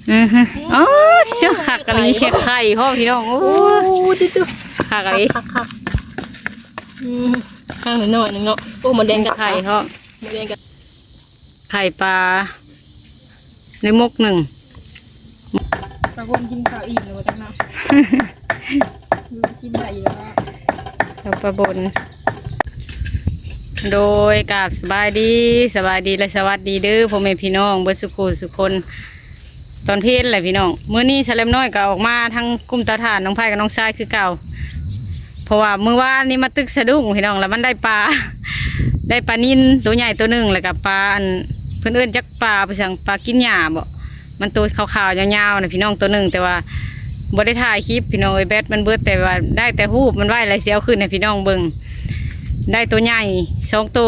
ອືຮຶ ໂອ້ ເຊື່ອ ຄັກອີ່ຫຼີ ເຮັດໄຂ່ພ້ອມພີ່ນ້ອງ. ໂອ້ ໂອ້ ຕິດໆ ຄັກອີ່ຫຼີ ຄັກໆ ອືມ ຂ້າງນ້ອຍໆ ໜຶ່ງເນາະ. ໂອ້ ໝົດແດງກັບ ໄຂ່ພ້ອມ ໝົດແດງກັບ ໄຂ່ປາ ໃນໝົກໜຶ່ງ. ປາບົນກິນເຂົ້າອີ່ມແລ້ວບໍ່ຈັກເນາະ ກິນໄດ້ຢູ່ແລ້ວ ກັບປາບົນ. ໂດຍ ກາບສະບາຍດີ ສະບາຍດີ ແລະ ສະຫວັດດີເດີ ພໍ່ແມ່ພີ່ນ້ອງເບິດສູ່ຜູ້ສູ່ຄົນ ຕອນເພນແຫຼະພີ່ນ້ອງ. ມື້ນີ້ສະແລັມນ້ອຍກໍອອກມາທາງກຸ່ມເຕົາຖ່ານ ນ້ອງໄພກັບນ້ອງຊາຍຄືເກົ່າ ເພາະວ່າມື້ວານນີ້ມາຕຶກສະດຸ້ງພີ່ນ້ອງ ແລ້ວມັນໄດ້ປາ ໄດ້ປານິນໂຕໃຫຍ່ໂຕໜຶ່ງ ແລ້ວກໍປາ ອັນ ເພິ່ນເອີ້ນຈັກປາ ປາຫຍັງ ປາກິນຫຍ້າບໍ ມັນໂຕຂາວໆ ຍາວໆ ນະພີ່ນ້ອງ ໂຕໜຶ່ງ ແຕ່ວ່າບໍ່ໄດ້ຖ່າຍຄລິບພີ່ນ້ອງເອີຍ ແບັດມັນເບິດ ແຕ່ວ່າໄດ້ແຕ່ຮູບມັນໄວ້ ແລ້ວຊິເອົາຂຶ້ນໃຫ້ພີ່ນ້ອງເບິ່ງ. ໄດ້ໂຕໃຫຍ່ສອງໂຕ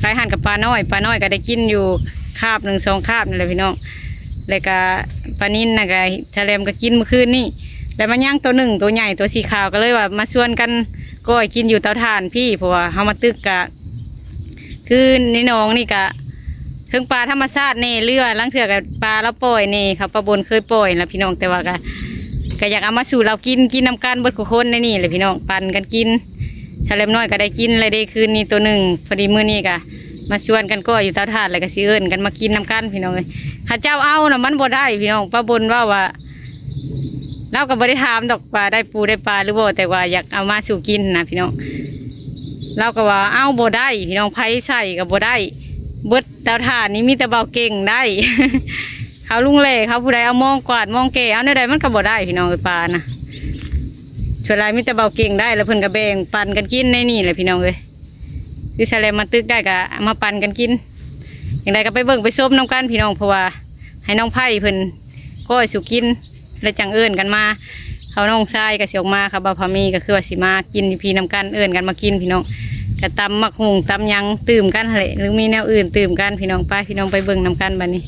ໄຄຫັ້ນກັບປານ້ອຍ ປານ້ອຍກໍໄດ້ກິນຢູ່ຄາບໜຶ່ງສອງຄາບນີ້ແຫຼະພີ່ນ້ອງ. ແລ້ວກະປານິນນະກະສະແລັມກໍກິນມື້ຄືນນີ້ ແລ້ວມາຍັງໂຕໜຶ່ງ ໂຕໃຫຍ່ ໂຕສີຂາວ ກໍເລີຍວ່າມາຊວນກັນກ້ອຍກິນຢູ່ເຕົາຖ່ານພີ້ ເພາະວ່າເຮົາມາຕຶກກະ ຄືໃນໜອງນີ້ກະເຖິງປາທຳມະຊາດແດ່ ຫຼືວ່າລາງເທື່ອກະປາລາວປ່ອຍແດ່ ເຂົາປາບົນເຄີຍປ່ອຍລະພີ່ນ້ອງ ແຕ່ວ່າກະ ກະຢາກເອົາມາສູ່ລາວກິນ ກິນນຳກັນເບິດຄູ່ຄົນໃນນີ້ແຫຼະພີ່ນ້ອງ ປັນກັນກິນ. ສະແລັມນ້ອຍກະໄດ້ກິນແລ້ວເດ້ຄືນນີ້ໂຕໜຶ່ງ ພໍດີມື້ນີ້ກະມາຊວນກັນກ້ອຍຢູ່ເຕົາຖ່ານ ແລ້ວກະຊິເອີ້ນກັນມາກິນນຳກັນພີ່ນ້ອງເອີຍ. ເຂົາເຈົ້າເອົານະມັນບໍ່ໄດ້ພີ່ນ້ອງ ປາບົນເວົ້າວ່າ ລາວກໍບໍ່ໄດ້ຖາມດອກວ່າໄດ້ປູໄດ້ປາຫຼືບໍ່ ແຕ່ວ່າຢາກເອົາມາສູ່ກິນນະພີ່ນ້ອງ. ລາວກໍວ່າເອົາບໍ່ໄດ້ພີ່ນ້ອງ ໃຜໃສ່ກໍບໍ່ໄດ້ ເບິດເຕົາຖ່ານນີ້ມີແຕ່ເບົາເກັ່ງໄດ້ ເຂົາລຸງແຫຼເຂົາ ຜູ້ໃດເອົາມອງກວາດມອງແກ່ ເອົາແນວໃດມັນກໍບໍ່ໄດ້ພີ່ນ້ອງເອີຍ ປານະ. ສ່ວນຫຼາຍມີແຕ່ເບົາເກັ່ງໄດ້ ແລ້ວເພິ່ນກໍແບ່ງປັນກັນກິນໃນນີ້ແຫຼະພີ່ນ້ອງເອີຍ. ຄືສະແລັມມາຕຶກໄດ້ກໍເອົາມາປັນກັນກິນ. ຈັ່ງໃດກໍໄປເບິ່ງໄປຊົມນຳກັນພີ່ນ້ອງ ເພາະວ່າໃຫ້ນ້ອງໄພເພິ່ນກ້ອຍສູ່ກິນ ແລ້ວຈັ່ງເອີ້ນກັນມາ. ເຂົານ້ອງຊາຍກໍຊິອອກມາ ເຂົາບ່າວພາມີກໍຄືວ່າຊິມາກິນຢູ່ພີ້ນຳກັນ ເອີ້ນກັນມາກິນພີ່ນ້ອງ. ກໍຕຳໝາກຫຸ່ງຕຳຫຍັງຕື່ມກັນຫັ້ນແຫຼະ ຫຼືມີແນວອື່ນຕື່ມກັນພີ່ນ້ອງ. ໄປພີ່ນ້ອງໄປເບິ່ງນຳກັນບັດນີ້.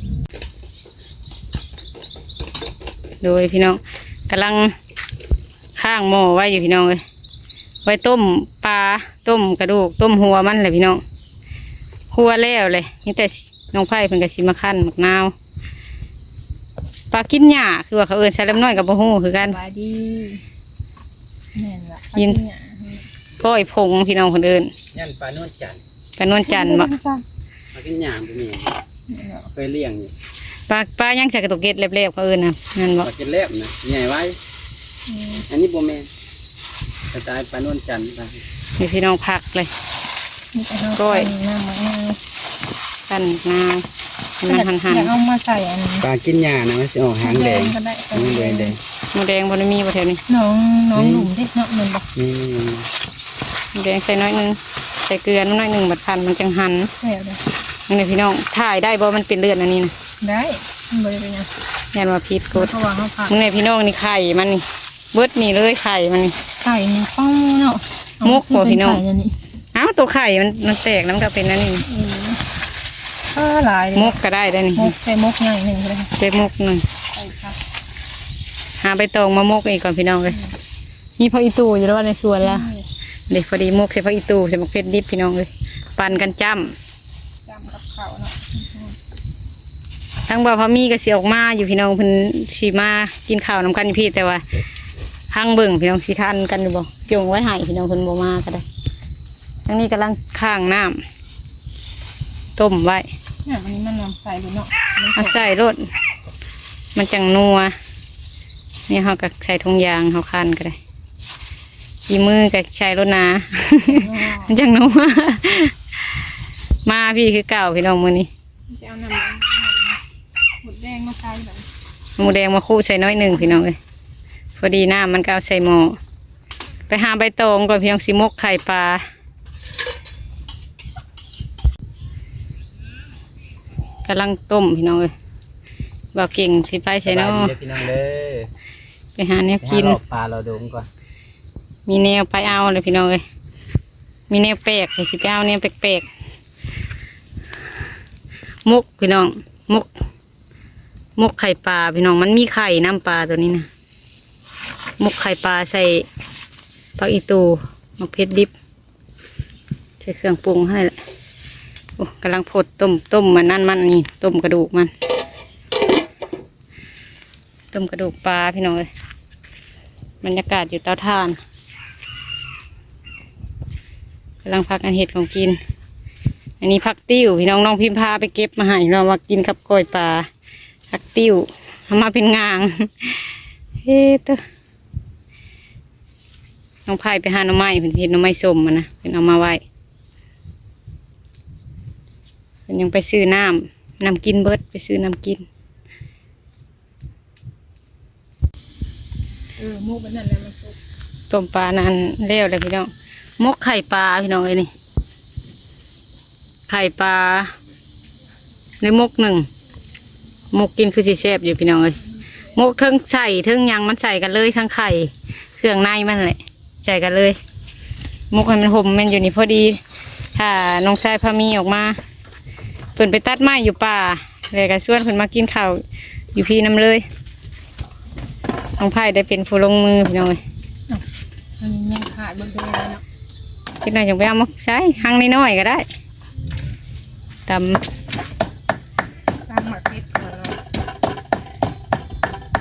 ໂດຍພີ່ນ້ອງ ກຳລັງຄ້າງໝໍ້ໄວ້ຢູ່ພີ່ນ້ອງເອີຍ ໄວ້ຕົ້ມປາ ຕົ້ມກະດູກ ຕົ້ມຫົວມັນແຫຼະພີ່ນ້ອງ. ຄົ່ວແລ້ວແຫຼະ ມີແຕ່ນ້ອງໄພເພິ່ນກໍຊິມາຄັ້ນໝາກນາວ. ປາກິນຫຍ້າ ຄືວ່າເຂົາເອີ້ນ ສະແລັມນ້ອຍກໍບໍ່ຮູ້ຄືກັນ. ສະບາຍດີ ແມ່ນລະ ປາກິນຫຍ້າ ກ້ອຍຜົງພີ່ນ້ອງເພິ່ນເອີ້ນ. ຢ້ານປານວນຈັນ ປານວນຈັນບໍ? ປາກິນຫຍ້າບໍ່ແມ່ນ ເຄີຍລ້ຽງຢູ່. ປາ ປາຫຍັງ ຈັກກະຕຸກເກັດແລບໆ ເຂົາເອີ້ນນະ ແມ່ນບໍ? ປາເກັດແລບນະ ໃຫຍ່ໄວ. ອືມ ອັນນີ້ບໍ່ແມ່ນ ສະໄຕລ໌ປານວນຈັນ. ນີ້ພີ່ນ້ອງ ຜັກເລີຍ ມີແຕ່ເຮົາ ກ້ອຍ ຄັ້ນນ້ຳໝາກນາວ ຄັ້ນໝາກນາວ ໃຫ້ມັນຫັນໆ ຢາກເອົາມາໃສ່ອັນ ປາກິນຫຍ້ານະ ມັນຊິອອກຫາງແດງ ຫາງແດງກໍໄດ້ ຫາງແດງໆ. ໝູແດງບໍ່ໄດ້ມີບໍ່ແຖວນີ້? ໜອງ ໜອງ ມີ ຫຼຸມເດ້ເນາະ ແມ່ນບໍ່? ມີ ມີ ໝູແດງໃສ່ໜ້ອຍໜຶ່ງ ໃສ່ເກືອໜ້ອຍໜຶ່ງ ບັດຄັນມັນຈັ່ງຫັນ. ແລ້ວເດ້ ນີ້ພີ່ນ້ອງ ຖ່າຍໄດ້ບໍ່? ມັນເປັນເລືອດອັນນີ້ນະ. ໄດ້ ມັນບໍ່ໄດ້ເປັນຫຍັງ ຢ້ານວ່າຜິດກົດ ເພາະວ່າເຮົາຜັກ. ນີ້ພີ່ນ້ອງ ນີ້ໄຂ່ມັນນີ້ ເບິດນີ້ເລີຍໄຂ່ມັນນີ້. ໄຂ່ນີ້ ປ້າເນາະ ໝົກບໍ່ພີ່ນ້ອງ? ເອົາ ໂຕໄຂ່ມັນ ມັນແຕກແລ້ວມັນກໍເປັນອັນນີ້. ເອີ ເອີ ຫຼາຍເດ້ ໝົກກໍໄດ້ເດ້ນີ້ ໝົກ ໃສ່ໝົກໃຫຍ່ໜຶ່ງກໍໄດ້ ໃສ່ໝົກໜຶ່ງ. ຫາໃບຕອງມາໝົກອີກກ່ອນພີ່ນ້ອງເອີຍ. ອືມ ມີຜັກອີ່ຕູຢູ່ແລ້ວໃນສວນລະ. ອືມ ເດ້ ພໍດີໝົກໃສ່ຜັກອີ່ຕູ ໃສ່ໝາກເຜັດດິບພີ່ນ້ອງເອີຍ ປັ່ນກັນຈ້ຳ. ຈ້ຳກັບເຂົ້າເນາະ. ທາງບ່າວພາມີກໍຊິອອກມາຢູ່ພີ່ນ້ອງ ເພິ່ນຊິມາກິນເຂົ້ານຳກັນຢູ່ພີ້ ແຕ່ວ່າຟັງເບິ່ງພີ່ນ້ອງ ຊິທັນກັນຢູ່ບໍ່ ຈົ່ງໄວ້ໃຫ້ພີ່ນ້ອງ ເພິ່ນບໍ່ມາກໍໄດ້. ທາງນີ້ກຳລັງຄ້າງນ້ຳຕົ້ມໄວ້. ນ້ຳອັນນີ້ມັນນຳໃສ່ໂລດເນາະ ເອົາໃສ່ໂລດ ມັນຈັ່ງນົວ. ນີ້ເຮົາກໍໃສ່ຖົງຢາງ ເຮົາຄັ້ນກໍໄດ້. ອີມືກໍໃສ່ໂລດນາ ມັນຈັ່ງນົວ. ມາພີ້ຄືເກົ່າພີ່ນ້ອງ ມື້ນີ້ຊິເອົານ້ຳໝົກແດງມາໃສ່ບັດ ໝູແດງມາຄຸໃສ່ໜ້ອຍໜຶ່ງພີ່ນ້ອງເອີຍ. ພໍດີນ້ຳມັນກໍເອົາໃສ່ໝໍ້. ໄປຫາໃບຕອງກ່ອນພີ່ນ້ອງ ຊິໝົກໄຂ່ປາ. ກຳລັງຕົ້ມພີ່ນ້ອງເອີຍ ບ່າວເກັ່ງຊິໄປໃສເນາະ? ສະບາຍດີເດີພີ່ນ້ອງເດີ ໄປຫາແນວກິນ ໄປຫາເລາະປ່າເລາະດົງກ່ອນ. ມີແນວໄປເອົາເລີຍພີ່ນ້ອງເອີຍ ມີແນວແປກ ຊິໄປເອົາແນວແປກໆ. ໝົກພີ່ນ້ອງ ໝົກ ໝົກໄຂ່ປາພີ່ນ້ອງ ມັນມີໄຂ່ນຳປາຕົວນີ້ນະ. ໝົກໄຂ່ປາໃສ່ຜັກອີ່ຕູ ໝາກເຜັດດິບ ໃສ່ເຄື່ອງປຸງໃຫ້ແຫຼະ. ໂອ້ ກຳລັງຟົດຕົ້ມ ຕົ້ມມັນນັ້ນມັນນີ້ ຕົ້ມກະດູກມັນ. ຕົ້ມກະດູກປາພີ່ນ້ອງເອີຍ. ບັນຍາກາດຢູ່ເຕົາຖ່ານ ກຳລັງພາກັນເຮັດຂອງກິນ. ອັນນີ້ຜັກຕິ້ວພີ່ນ້ອງ ນ້ອງພິມພາໄປເກັບມາໃຫ້ເນາະ ວ່າກິນກັບກ້ອຍປາ. ຜັກຕິ້ວເອົາມາເປັນງາງ. ເຮັດ ນ້ອງໄພໄປຫາໜໍ່ໄມ້ ເພິ່ນເຮັດໜໍ່ໄມ້ສົ້ມຫັ້ນນະ ເພິ່ນເອົາມາໄວ້. ເພິ່ນຍັງໄປຊື້ນ້ຳ ນ້ຳກິນເບິດ ໄປຊື້ນ້ຳກິນ. ເອີ ໝົກອັນນັ້ນແຫຼະມັນສຸກ ຕົ້ມປານັ້ນແລ້ວແຫຼະພີ່ນ້ອງ. ໝົກໄຂ່ປາພີ່ນ້ອງເອີຍນີ້ ໄຂ່ປາໃນໝົກໜຶ່ງ. ໝົກກິນຄືຊິແຊບຢູ່ພີ່ນ້ອງເອີຍ. ໝົກເທິງໄສ້ເທິງຫຍັງມັນໃສ່ກັນເລີຍ ທັງໄຂ່ ເຄື່ອງໃນມັນແຫຼະ ໃສ່ກັນເລີຍ. ໝົກໃຫ້ມັນຫົມແມ່ນຢູ່ນີ້ພໍດີ. ຖ້ານ້ອງຊາຍພາມີອອກມາ ເພິ່ນໄປຕັດໄມ້ຢູ່ປ່າ ແລ້ວກໍຊວນເພິ່ນມາກິນເຂົ້າຢູ່ພີ້ນຳເລີຍ. ນ້ອງໄພໄດ້ເປັນຜູ້ລົງມືພີ່ນ້ອງເອີຍ. ອັນນີ້ຍັງຂາດເບິດເລີຍເນາະ ຈັກໜ້ອຍຈັ່ງໄປເອົາມາໃສ່ ຫັ່ງນ້ອຍໆກໍໄດ້. ຕຳ ຕຳໝາກເຜັດກ່ອນເນາະ.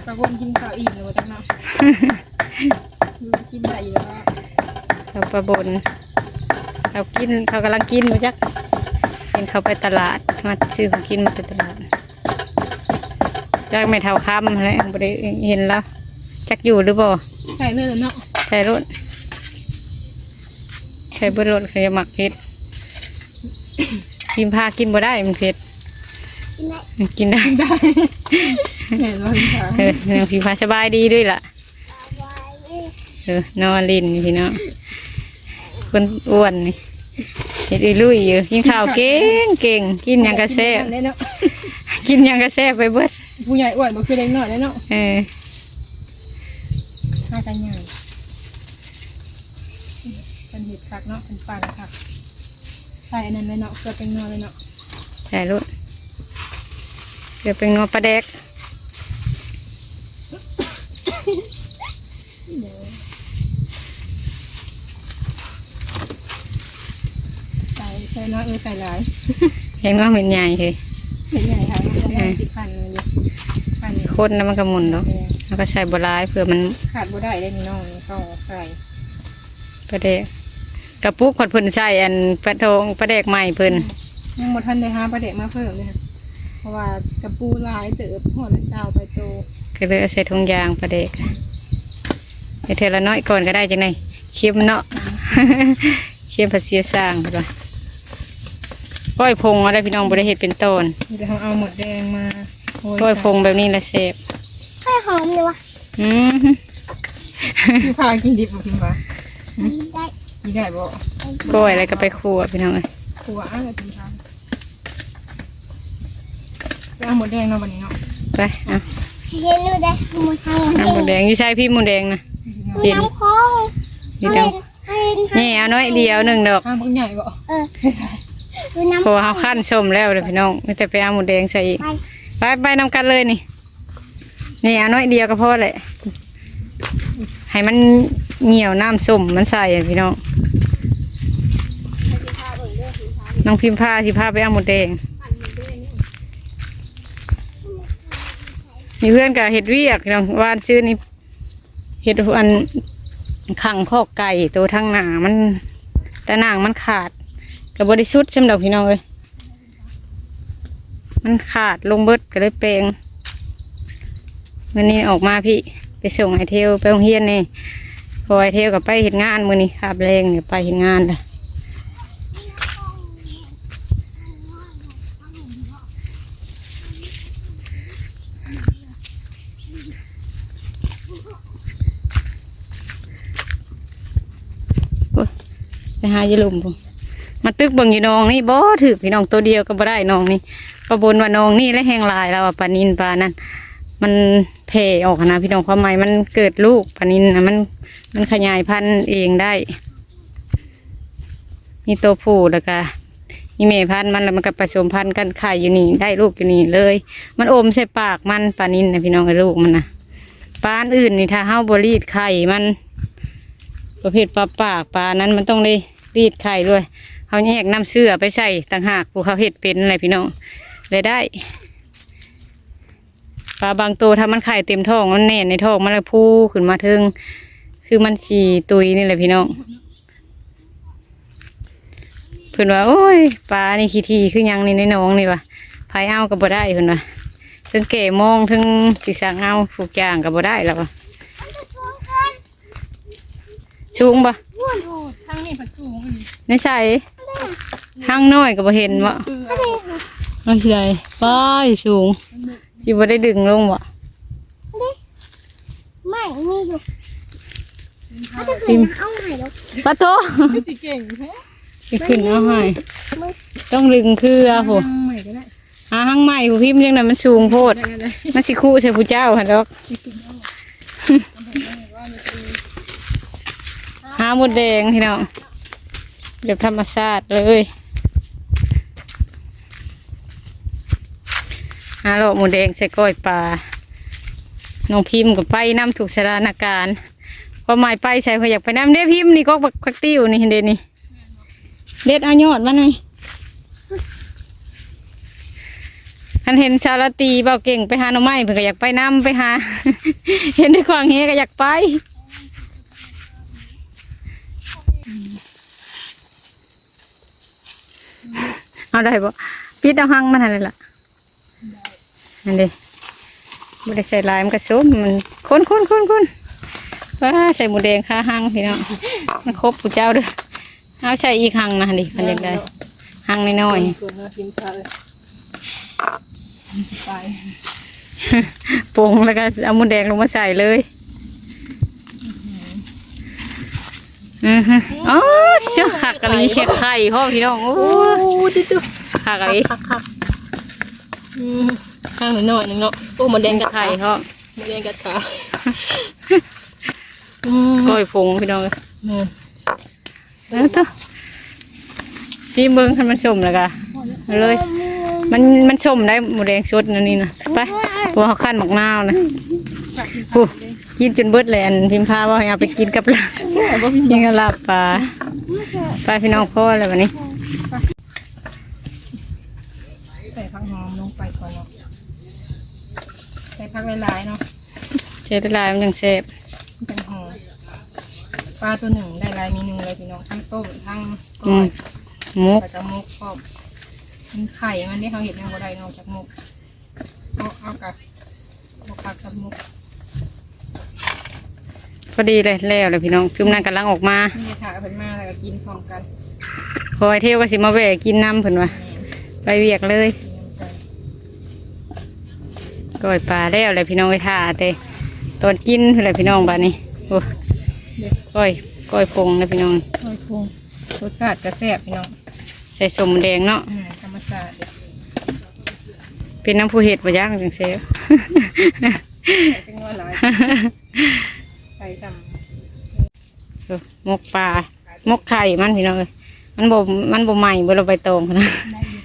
ປາບົນກິນເຂົ້າອີ່ມແລ້ວບໍ່ຈັກເນາະ. ກິນໄດ້ຢູ່ແລ້ວ ເຂົາປາບົນ ເຂົາກິນ ເຂົາກຳລັງກິນບໍ່ຈັກ. ເຫັນເຂົາໄປຕະຫຼາດ ມາຊື້ຂອງກິນມາແຕ່ຕະຫຼາດ. ຈັກແມ່ເຖົ້າຄຳຫັ້ນແຫຼະ ບໍ່ໄດ້ເຫັນລາວ ຈັກຢູ່ຫຼືບໍ່. ໃສ່ເລີຍເນາະ ໃສ່ໂລດ ໃສ່ເບິດໂລດ ເຂົາຈະມັກເຜັດ. ພິມພາກິນບໍ່ໄດ້ ມັນເຜັດ. ກິນໄດ້ ກິນໄດ້ ກິນໄດ້ ແມ່ນບໍ່ພິມພາ. ເອີ ນ້ອງພິມພາສະບາຍດີດ້ວຍລະ. ເອີ ນອນຫຼິ້ນຢູ່ພີ່ນ້ອງ ຄົນອ້ວນນີ້ ເຮັດອີລຸຍຢູ່ ກິນເຂົ້າເກັ່ງໆ ກິນຫຍັງກະແຊບ ກິນຫຍັງກະແຊບໄປເບິດ. ຜູ້ໃຫຍ່ອ້ວນບໍ່ຄືເດັກນ້ອຍເດ້ເນາະ. ເອີ ຫາກັນຫຍັງ ເພິ່ນເຮັດຄັກເນາະ ເພິ່ນປັ່ນຄັກ. ໃສ່ອັນນັ້ນເລີຍເນາະ ເກືອແປ້ງນົວເລີຍເນາະ. ໃສ່ໂລດ ເກືອແປ້ງນົວ ປາແດກ. ໃສ່ ໃສ່ນ້ອຍ ເອີ ໃສ່ຫຼາຍ ແປ້ງນົວເມັດໃຫຍ່ເຮີ້ຍ ເມັດໃຫຍ່ ເອີ ຊິພັນຢູ່ ພັນຢູ່. ຄົນແລ້ວມັນກໍໝຸ່ນເນາະ ແມ່ນ ເຮົາກໍໃສ່ບໍ່ຫຼາຍ ເພື່ອມັນຂາດບໍ່ໄດ້ເດ້ນີ້ນ້ອງ ເຂົ້າໃສ່ ປາແດກ ກະປຸກ ເພິ່ນໃສ່ອັນປາທອງ ປາແດກໃໝ່ເພິ່ນ ອືມ ຍັງບໍ່ທັນໄດ້ຫາປາແດກມາເພີ່ມເລີຍ ເພາະວ່າກະປູຫຼາຍເຕີບ ຮອດຊາວປາຍໂຕ ກໍເລີຍເອົາໃສ່ຖົງຢາງປາແດກ ໃສ່ເທື່ອລະໜ້ອຍກ່ອນກໍໄດ້ ຈັ່ງໃດເຄັມເນາະ ອືມ ເຄັມພັດເສຍສ້າງເພິ່ນວ່າ. ກ້ອຍພົງເອົາໄດ້ພີ່ນ້ອງ ບໍ່ໄດ້ເຮັດເປັນຕອນ ມີແຕ່ເຮົາເອົາໝົດແດງມາໂຮຍ ກ້ອຍພົງແບບນີ້ລະແຊບ ໃສ່ຫອມຢູ່ວະ ອືມ ຄືພາກິນດິບບໍ່ ພິມພາ ກິນໄດ້ ກິນໄດ້ບໍ່ ກ້ອຍແລ້ວກໍໄປຂົ້ວພີ່ນ້ອງເອີຍ ຂົ້ວເອົາແລ້ວພິມພາ ໄປເອົາໝົດແດງເນາະບັດນີ້ເນາະ ໄປ ເອົາ ເຫັນຢູ່ເດ້ ໝົດທາງ ເອົາໝົດແດງ ຢູ່ໃສພີ່ ໝົດແດງນະ ຢູ່ ເຫັນ ນ້ຳຂອງ ຢູ່ນຳ ເຫັນ ເຫັນ ນີ້ເອົາໜ້ອຍດຽວໜຶ່ງດອກ ທາງບັກໃຫຍ່ບໍ່ ເອີ ຢູ່ນຳ ເພາະວ່າເຮົາຄັ້ນສົ້ມແລ້ວເດ້ພີ່ນ້ອງ ມີແຕ່ໄປເອົາໝົດແດງໃສ່ອີກ ໄປ ໄປ ໄປນຳກັນເລີຍນີ້. ນີ້ເອົາໜ້ອຍດຽວກໍພໍແຫຼະ ໃຫ້ມັນໜຽວນ້ຳສົ້ມມັນໃສ່ພີ່ນ້ອງ ນ້ອງພິມພາຊິພາໄປເອົາໝົດແດງ ຢູ່ເຮືອນກໍເຮັດວຽກພີ່ນ້ອງ ວານຊືນນີ້ເຮັດອັນຂັງຄອກໄກ່ ໂຕທາງໜ້າມັນ ຕາໜ່າງມັນຂາດ ກໍບໍ່ໄດ້ສຸດສ່ຳດອກພີ່ນ້ອງເອີຍ. ມັນຂາດລົງເບິດ ກໍເລີຍແປງ ມື້ນີ້ອອກມາພີ້ ໄປສົ່ງອ້າຍເທວໄປໂຮງຮຽນນີ້ ເພາະອ້າຍເທວກໍໄປເຮັດງານ ມື້ນີ້ຄາບແລງນີ້ໄປເຮັດງານລະ ໂອ້ຍ ໄປຫາຢູ່ລຸ່ມພຸ້ນ ມາຕຶກເບິ່ງຢູ່ໜອງນີ້ບໍ່ຖືກ ພີ່ນ້ອງ ໂຕດຽວກໍບໍ່ໄດ້ໜອງນີ້ ປາບົນວ່າໜອງນີ້ແຫຼະແຮງຫຼາຍ ລາວວ່າປານິນປານັ້ນ ມັນແຜ່ອອກຫັ້ນນະພີ່ນ້ອງ ຄວາມໝາຍມັນເກີດລູກ ປານິນນະ ມັນ ມັນຂະຫຍາຍພັນເອງໄດ້ ມີໂຕຜູ້ ແລ້ວກະມີແມ່ພັນມັນ ແລ້ວມັນກໍປະສົມພັນກັນໄຂ່ຢູ່ນີ້ ໄດ້ລູກຢູ່ນີ້ເລີຍ ມັນອົມໃສ່ປາກມັນ ປານິນນະ ພີ່ນ້ອງເອີຍ ລູກມັນນະ ປາອັນອື່ນນີ້ ຖ້າເຮົາບໍ່ລີດໄຂ່ມັນ ປະເພດປາປາກ ປານັ້ນມັນຕ້ອງໄດ້ລີດໄຂ່ດ້ວຍ ເຮົາແຍກນ້ຳເຊື້ອໄປໃສ່ຕ່າງຫາກ ຜູ້ເຂົາເຮັດເປັນແຫຼະພີ່ນ້ອງ ແລະໄດ້. ປາບາງໂຕ ຖ້າມັນໄຂ່ເຕັມທ້ອງ ມັນແໜ້ນໃນທ້ອງ ມັນລະຟູຂຶ້ນມາເທິງ ຄືມັນຊິຕຸຍນີ້ແຫຼະພີ່ນ້ອງ. ເພິ່ນວ່າ ໂອ້ຍ ປານີ້ຂີ້ຖີ່ຄືຫຍັງນີ້ ໃນໜອງນີ້ວ່າ ໃຜເອົາກໍບໍ່ໄດ້ ເພິ່ນວ່າ ເທິງແກ່ມອງ ເທິງຊິສັກເອົາ ທຸກຢ່າງກໍບໍ່ໄດ້ລະວ່າ. ສູງບໍ່? ທາງນີ້ພັດສູງອີ່ຫຼີ ໃນໃສ? ທາງນ້ອຍກໍບໍ່ເຫັນບໍ່? ເອີ ເອົາຊິໄດ້ ປ້າຍ ສູງ ຊິບໍ່ໄດ້ດຶງລົງບໍ່? ໄມ້ມີຢູ່ ເຮົາຈະຂຶ້ນມາເອົາໃຫ້ດອກ ປາໂຕ ຄືຊິເກັ່ງແທ້ ຊິຂຶ້ນເອົາໃຫ້ ຕ້ອງດຶງເຄືອພຸ້ນ ຫາຮັງໃໝ່ກໍໄດ້ ຫາຮັງໃໝ່ຜູ້ພິມຈັ່ງນັ້ນ ມັນສູງໂພດ ໄດ້ໆໆ ມັນຊິຄຸໃສ່ຜູ້ເຈົ້າຫັ້ນດອກ ຊິຂຶ້ນເອົາ ຫາມົດແດງພີ່ນ້ອງ ແບບທຳມະຊາດເລີຍ ຫາເລາະມົດແດງໃສ່ກ້ອຍປາ ນ້ອງພິມກໍໄປນຳທຸກສະຖານະການ ຄວາມໝາຍໄປໃສ ເພິ່ນຢາກໄປນຳເດ້ ພິມນີ້ ກອກບັກ ຜັກຕິ້ວນີ້ເດ້ນີ້ ເດັດເອົາຍອດມັນນີ້ ຄັນເຫັນສາວລາຕີ ເບົາເກັ່ງໄປຫາໜໍ່ໄມ້ ເພິ່ນກໍຢາກໄປນຳ ໄປຫາ ເຫັນໄດ້ຂວາງເຮກໍຢາກໄປ ເອົາໄດ້ບໍ່? ປິດເອົາຮັງມັນຫັ້ນແຫຼະ ນັ້ນເດ້ ບໍ່ໄດ້ໃສ່ຫຼາຍ ມັນກະສົ້ມ ມັນ ຄົນໆໆໆ ວ້າ ໃສ່ໝູແດງຄາຮັງພີ່ນ້ອງ ມັນຄົບຜູ້ເຈົ້າເດີ້ ເອົາໃສ່ອີກຮັງນະ ຫັ້ນເດ້ ຄັນຢາກໄດ້ ຮັງນ້ອຍໆ ຄົນເນາະ ກິນເຂົ້າ ໄປ ປົງແລ້ວກໍເອົາໝູແດງລົງມາໃສ່ເລີຍ ອືຮຶ ໂອ້ ຄັກອີ່ຫຼີ ເຮັດໄຂ່ພ້ອມພີ່ນ້ອງ ໂອ້ ໂອ້ ຕຶໆ ຄັກອີ່ຫຼີ ຄັກໆ ອືມ ທາງໜ້ອຍໜຶ່ງເນາະ ໂອ້ ໝູແດງກັດໄຂ່ພ້ອມ ໝູແດງກັດຂາ ອືມ ກ້ອຍຜົງພີ່ນ້ອງເອີຍ ແມ່ນ ເອີ ໂຕ ຊີມເບິ່ງ ຄັນມັນສົ້ມແລ້ວກະເອົາເລີຍ ມັນ ມັນສົ້ມໄດ໋ ໝູແດງສົດອັນນີ້ນະ ໄປ ເພາະວ່າເຮົາຄັ້ນໝາກນາວນະ ຜູ້ ກິນຈົນເບິດແຫຼະ ອັນພິມພາເວົ້າໃຫ້ເອົາໄປກິນກັບລາບ ແຊບບໍ່ ກິນກັບລາບປາ ໄປພີ່ນ້ອງ ພໍແລ້ວບັດນີ້ ໃສ່ຜັກຫອມລົງໄປກ່ອນເນາະ ໃສ່ຜັກຫຼາຍໆເນາະ ໃສ່ຫຼາຍໆມັນຈັ່ງແຊບ ມັນຈັ່ງຫອມ ປາໂຕໜຶ່ງໄດ້ຫຼາຍເມນູເລີຍພີ່ນ້ອງ ທັງຕົ້ມ ທັງ ອືມ ໝົກ ແລ້ວກໍໝົກພ້ອມ ມັນໄຂ່ມັນເດ້ ເຮົາເຮັດຫຍັງບໍ່ໄດ້ນອກຈາກໝົກ ເອົາ ເອົາກະ ໝົກ ຜັກກັບໝົກ ພໍດີເລີຍ ແລ້ວແລ້ວພີ່ນ້ອງ ຊຸມນັ້ນກຳລັງອອກມາ ນີ້ຖ້າເພິ່ນມາແລ້ວກໍກິນພ້ອມກັນ ພໍໄອ້ເທວກໍຊິມາແວ່ກິນນຳເພິ່ນວ່າ ແມ່ນ ໄປວຽກເລີຍ ແມ່ນ ກ້ອຍປາແລ້ວແຫຼະພີ່ນ້ອງເອີຍ ຖ້າແຕ່ຕອນກິນພຸ້ນແຫຼະພີ່ນ້ອງ ບາດນີ້ ໂອ້ ກ້ອຍ ກ້ອຍຜົງນະພີ່ນ້ອງ ກ້ອຍຜົງ ລົດຊາດກໍແຊບພີ່ນ້ອງ ໃສ່ສົ້ມແດງເນາະ ອືມ ທຳມະຊາດ ເປັນນຳຜູ້ເຮັດບໍ່ຈັກ ຈັ່ງແຊບ ໃສ່ແຕ່ງົວຫຼາຍ ໃສ່ຊ້ຳ ເອີ ໝົກປາ ໝົກໄຂ່ມັນພີ່ນ້ອງເອີຍ ມັນບໍ່ ມັນບໍ່ໄໝ້ບໍ່ລະໃບຕອງນະ ໄດ້ຢູ່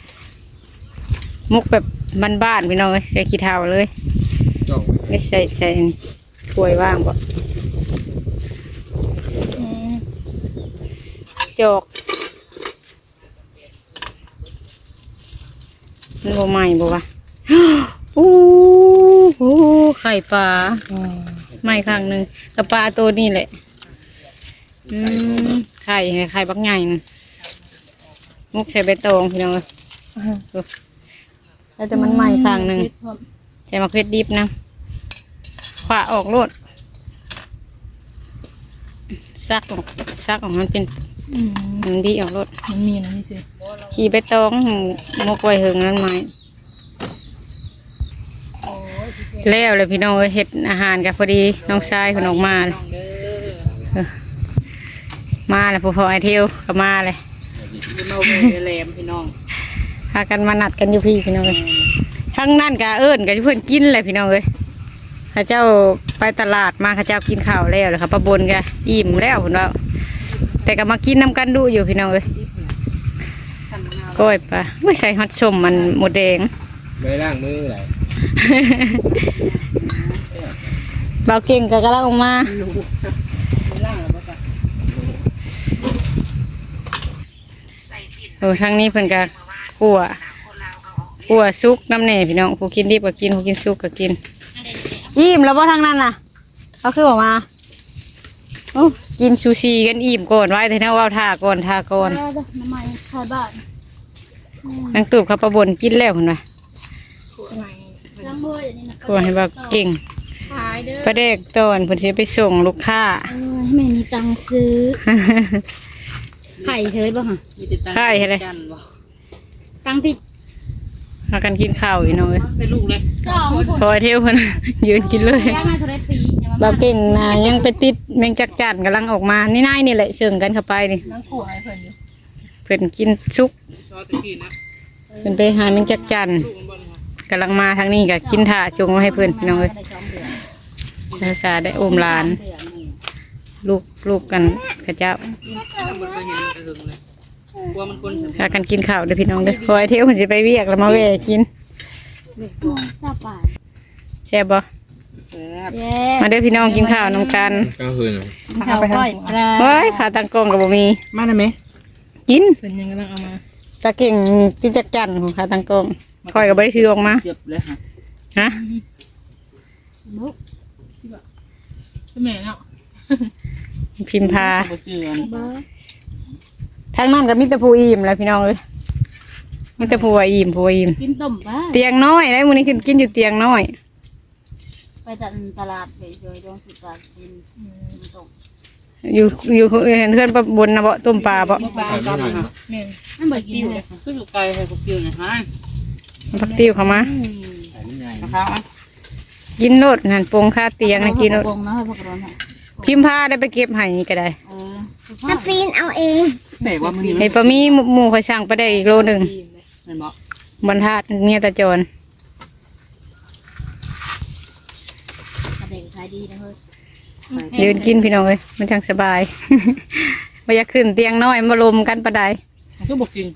ໝົກແບບບ້ານໆພີ່ນ້ອງເອີຍ ໃສ່ຂີ້ເຖົ້າເລີຍ ຈອກໄວ້ ໄດ້ໃສ່ ໃສ່ອັນ ຖ້ວຍວ່າງບໍ່ ອືມ ຈອກ ມັນບໍ່ໄໝ້ບໍ່ວະ ໂອ້ໂຫ ໄຂ່ປາ ອືມ ໄໝ້ຄັ້ງໜຶ່ງ ກະປາໂຕນີ້ແຫຼະ ອືມ ໄຂ່ ໄຂ່ບັກໃຫຍ່ນະ ໝົກໃສ່ໃບຕອງພີ່ນ້ອງເອີຍ ອືມ ໂອ້ ແລ້ວແຕ່ມັນໄໝ້ຂ້າງໜຶ່ງ ອືມ ໃສ່ໝາກເຜັດດິບນຳ ຂວາອອກໂລດ ສັກອອກ ສັກອອກ ມັນເປັນ ອືມ ມັນບີອອກໂລດ ມັນມີອັນນີ້ຊື່ ຂີ້ໃບຕອງ ໝົກໄວ້ເຫິງນັ້ນໄໝ້ ໂອ້ຍ ແລ້ວແຫຼະພີ່ນ້ອງເອີຍ ເຮັດອາຫານກໍພໍດີ ນ້ອງຊາຍເພິ່ນອອກມາ ເອີ ມາແລ້ວ ຜູ້ພໍ່ອ້າຍເທວກໍມາແລ້ວ ມາແວ່ແຫຼມພີ່ນ້ອງ ພາກັນມານັດກັນຢູ່ພີ້ພີ່ນ້ອງເອີຍ ອືມ ທາງນັ້ນກໍເອີ້ນກັນເພິ່ນກິນແຫຼະພີ່ນ້ອງເອີຍ ເຂົາເຈົ້າໄປຕະຫຼາດມາ ເຂົາເຈົ້າກິນເຂົ້າແລ້ວ ແລ້ວເຂົາປາບົນກໍອີ່ມແລ້ວເພິ່ນເວົ້າ ແຕ່ກໍມາກິນນຳກັນດຸຢູ່ພີ່ນ້ອງເອີຍ ກ້ອຍປາ ໂອ້ຍ ໃສ່ຮອດສົ້ມອັນໝົດແດງ ບໍ່ໄດ້ລ້າງມືຫຼາຍ ບ່າວເກັ່ງກໍກຳລັງອອກມາ ໂອ້ ທາງນີ້ເພິ່ນກໍຂົ້ວ ຂົ້ວສຸກນຳແດ່ພີ່ນ້ອງ ຜູ້ກິນດິບກໍກິນ ຜູ້ກິນສຸກກໍກິນ ອີ່ມແລ້ວບໍ່ທາງນັ້ນນະ? ເອົາຄືອອກມາ. ໂອ້ ກິນຊູຊີກັນອີ່ມກ່ອນ ໄວ້ແຕ່ແນວເວົ້າ ຖ້າກ່ອນ ຖ້າກ່ອນ. ເອີ ໜໍ່ໄມ້ຂາຍບ້ານ. ອືມ ນາງຕູບເຂົາປາບົນກິນແລ້ວພຸ້ນວ່າ. ຄັ່ວໃຫ້ບ່າວເກັ່ງ ຂາຍເດີ ປາແດກຕອນເພິ່ນຊິໄປສົ່ງລູກຄ້າ. ເອີ ແມ່ມີຕັງຊື້ ໄຂ່ເທີຍບໍ່ຫະ? ມີແຕ່ຕັງ ໄຂ່ຫັ້ນແຫຼະ ຈັນບໍ່? ຕັ້ງຕິດ ພາກັນກິນເຂົ້າພີ່ນ້ອງເອີຍ ເປັນລູກເລີຍ ສອງຄົນ ພໍເທວເພິ່ນຢືນກິນເລີຍ. ແລ້ວມາເທົ່າໃດປີ ບ່າວເກັ່ງນະ ຍັງໄປຕິດແມງຈັກຈັນ ກຳລັງອອກມາ ນີ້ນາຍນີ້ແຫຼະ ເຊິ່ງກັນເຂົ້າໄປນີ້ ນັ່ງຂົ້ວໃຫ້ເພິ່ນຢູ່ ເພິ່ນກິນສຸກ ຊອຕະກີ້ນະ ເພິ່ນໄປຫາແມງຈັກຈັນ ກຳລັງມາທາງນີ້ ກໍກິນຖ້າຈົ່ງໄວ້ໃຫ້ເພິ່ນພີ່ນ້ອງເອີຍ. ສາວສາໄດ້ອຸ້ມຫຼານ ລູກ ລູກກັນເຂົາເຈົ້າ ພາກັນກິນເຂົ້າເດີພີ່ນ້ອງເດີ ເພາະວ່າເທວເພິ່ນຊິໄປວຽກ ແລ້ວມາແວ່ກິນ. ແຊບບໍ່? ແຊບ ແຊບ ມາເດີພີ່ນ້ອງ ກິນເຂົ້ານຳກັນ. ກິນເຂົ້າກ້ອຍປາ ໂອ້ຍ ຂາຕັ້ງກ້ອງກໍບໍ່ມີ ມາໄດ້ແມ ກິນ. ເພິ່ນຍັງກຳລັງເອົາມາ ຕາເກັ່ງກິນຈັກຈັ່ນຂອງຂາຕັ້ງກ້ອງ ຂ້ອຍກໍບໍ່ໄດ້ຖືອອກມາ. ເຈັບເລີຍຫະ ຫະ? ແມ່ນເນາະ ພິມພາ ທາງນັ້ນກໍມີແຕ່ຜູ້ອີ່ມແຫຼະພີ່ນ້ອງເອີຍ ມີແຕ່ຜູ້ວ່າອີ່ມ ຜູ້ວ່າອີ່ມ. ກິນຕົ້ມປາ ຕຽງນ້ອຍໄດ໋ ມື້ນີ້ຂຶ້ນກິນຢູ່ຕຽງນ້ອຍ. ໄປຕະ ຕະຫຼາດໄປຊ່ອຍດອງຊື້ປາກິນ. ອືມ ຕົ້ມ ຢູ່ ຢູ່ເຮືອນ ເຮືອນປ້າບົນນະບໍ ຕົ້ມປາບໍ? ຕົ້ມປາກັບ ແມ່ນ ມັນບໍ່ກິນເລີຍ ຄືຢູ່ໄກແທ້ ຜັກຕິວນະຫາ ຜັກຕິວເຂົ້າມາ. ອືມ ຂາຍມັນໃຫຍ່ ຂາຍມັນໃຫຍ່ ກິນໂລດຫັ້ນ ປົງຄາຕຽງນະ ກິນໂລດ ປົງນະ ຜັກກະໂດນນະ ພິມພາໄດ້ໄປເກັບໃຫ້ນີ້ກໍໄດ້. ເອີ ມາປີນເອົາເອງ ແປກວ່າມື້ນີ້ ໃຫ້ປ້າມີ ໝູ່ຂ້ອຍສັ່ງປາແດກອີກໂລໜຶ່ງ. ແມ່ນບໍ່? ບັນທາດເມຍຕາຈອນ ກະເດັນຂາຍດີນະເຮີ້ຍ ຢືນກິນພີ່ນ້ອງເອີຍ ມັນຈັ່ງສະບາຍ ບໍ່ຢາກຂຶ້ນຕຽງນ້ອຍ ມັນບໍ່ລົມກັນປານໃດ. ຄືບໍ່ກິນ?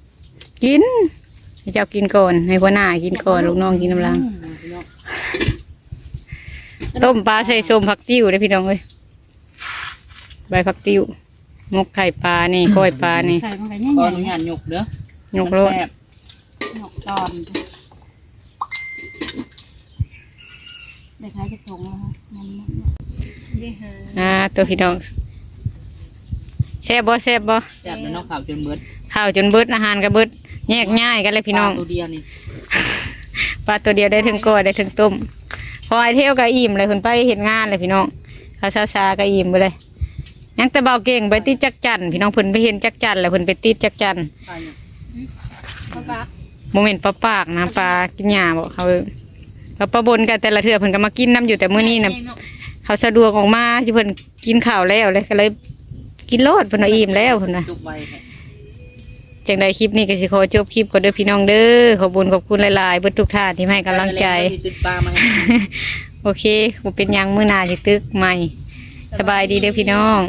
ກິນ ໃຫ້ເຈົ້າກິນກ່ອນ ໃຫ້ຫົວໜ້າກິນກ່ອນ ລູກນ້ອງກິນນຳຫຼັງ. ອືມ ຕົ້ມປາໃສ່ສົ້ມຜັກຕິວເດ້ພີ່ນ້ອງເອີຍ ໃບຜັກຕິວ ໝົກໄຂ່ປານີ້ ກ້ອຍປານີ້ ໄຂ່ມັນກໍໃຫຍ່ໆ ຂໍອະນຸຍາດຍົກເດີ ຍົກໂລດ ມັນແຊບ ຍົກຕອນ ໄດ້ຂາຍຈັກຖົງແລ້ວຫະ? ຍັງ ອ່າ ໂຕພີ່ນ້ອງ ແຊບບໍ່ ແຊບບໍ່? ແຊບແລ້ວເນາະ ເຂົ້າຈົນເບິດ ເຂົ້າຈົນເບິດ ອາຫານກໍເບິດ ແຍກຍ້າຍກັນແລ້ວພີ່ນ້ອງ ປາໂຕດຽວນີ້ ປາໂຕດຽວໄດ້ເທິງກ້ອຍໄດ້ເທິງຕົ້ມ ເພາະອ້າຍເທວກໍອີ່ມແລ້ວ ເພິ່ນໄປເຮັດງານແລ້ວພີ່ນ້ອງ ເຂົາຊາວຊາກໍອີ່ມເບິດເລີຍ. ຍັງແຕ່ບ່າວເກັ່ງໄປຕິດຈັກຈັ່ນ ພີ່ນ້ອງ ເພິ່ນໄປເຫັນຈັກຈັ່ນ ແລ້ວເພິ່ນໄປຕິດຈັກຈັ່ນ. ປາຫຍັງ? ປາປາກ ບໍ່ແມ່ນປາປາກນະ ປາກິນຫຍ້າບໍ ເຂົາເອີ້ນ ແລ້ວປາບົນກໍແຕ່ລະເທື່ອເພິ່ນກໍມາກິນນຳຢູ່ ແຕ່ມື້ນີ້ນະ ເຮົາສະດວກອອກມາ ທີ່ເພິ່ນກິນເຂົ້າແລ້ວ ແລ້ວກໍເລີຍກິນໂລດ ເພິ່ນວ່າອີ່ມແລ້ວ ເພິ່ນວ່າ. ຈົບໄວແທ້ ຈັ່ງໃດຄລິບນີ້ກໍຊິຂໍຈົບຄລິບກ່ອນເດີພີ່ນ້ອງເດີ ຂອບບຸນຂອບຄຸນຫຼາຍໆ ເບິດທຸກທ່ານທີ່ມາໃຫ້ກຳລັງໃຈ. ໂອເຄ ບໍ່ເປັນຫຍັງ ມື້ໜ້າຊິຕຶກໃໝ່. ສະບາຍດີເດີພີ່ນ້ອງ.